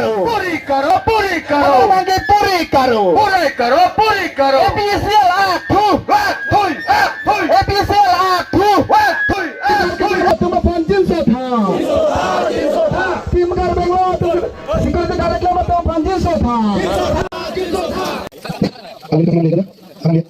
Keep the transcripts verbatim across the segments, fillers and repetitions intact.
Puri karo, puri karo. Mane puri karo. Puri karo, puri karo. A P C L akthu. Akthui, akthui. A P C L akthu. Akthui, akthui. Atum aphan jinso tha. Team Karbi Anglong atum, security guard atum aphan jinso tha. Kami teman kita, kami.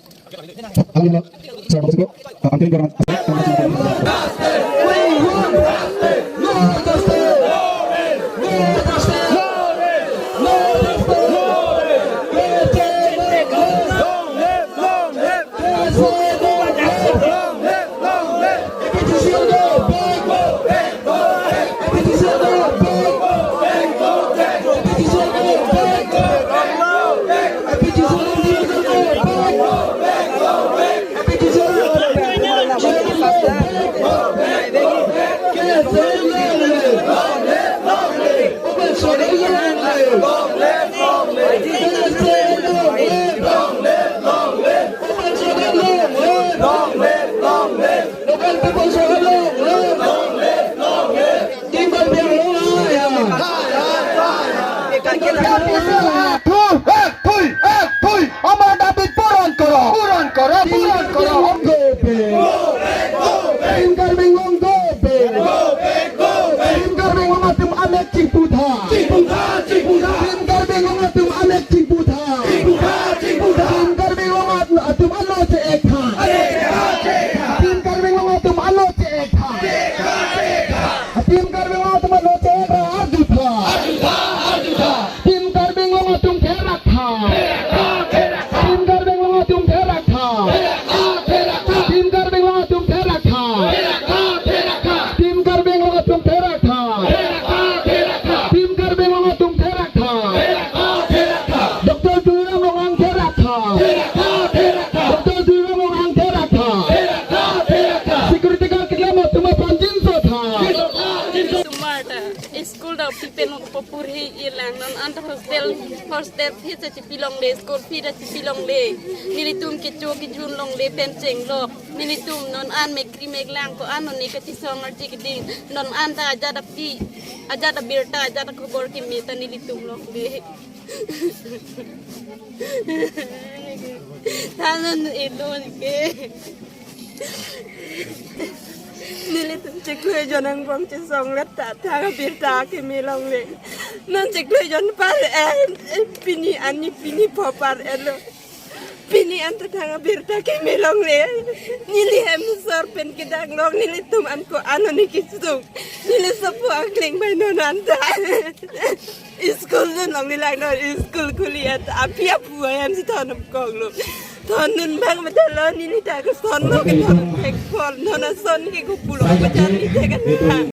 Local people say hello. Long live, long live. Team Karbi Anglong long live. Akthui, akthui, akthui. Amar dabi puron koro, puron koro, puron koro. Go back, go back. Team Karbi Anglong go back. Go back, go back. Team Karbi Anglong atum amek chingpu tha. Chingpu tha, chingpu tha. Team Karbi Anglong atum amek chingpu tha. Chingpu tha, chingpu tha. Team Karbi Anglong at-, atum alo che-ek tha. Che-ek tha, che-ek tha. Team Karbi Anglong atum alo che-ek tha. Che-ek tha, che-ek tha. Team Karbi Anglong atum alo che-ek ra arju tha. Arju tha, arju tha. Team Karbi Anglong atum therak tha. Therak tha, therak tha. Team Karbi Anglong atum therak tha. Therak tha, therak tha. Team Karbi Anglong atum therak tha. Therak tha, therak tha. Team Karbi Anglong atum therak tha. Therak tha, therak tha. Team Karbi Anglong atum therak tha. Therak tha, therak tha. Doctor Tuliram Ronghang therak tha. Therak tha, therak tha. Doctor Tuliram Ronghang therak tha. Therak tha, therak tha. Security guard keklem atum aphan jinso tha. Jinso tha, jinso. Tumar ta school ta pipen po purhi irlang, non anta hostel, hostel fee ta chipilongle, school fee ta chipilongle. Nelitum kecho kejun longle pen chenglok. Nelitum non an mekri meklang ko-an non ne kachisong arje keding. Non anta ajat api, ajat abirta, ajat akhobor keme ta nelitum longle. Thanon elon ke. Nelitum chiklo ejon angbong chisong let ta thang abirta keme longle. Non chiklo ejon par-et, eh, pini ani pini pho par-et lo. Pini anta thang abirta keme longle. Neli hem sor pen kedang long, nelitum an ko-an non ne kisung. Neli sopo akling bai non anta. School dun longle lang non, school khuli at api apu ayam si thon kong lo. Thondun bang medal lo, neli ta ko son lo, ke thon pek pol, non ason ke ko pulo, bajar ni te kan.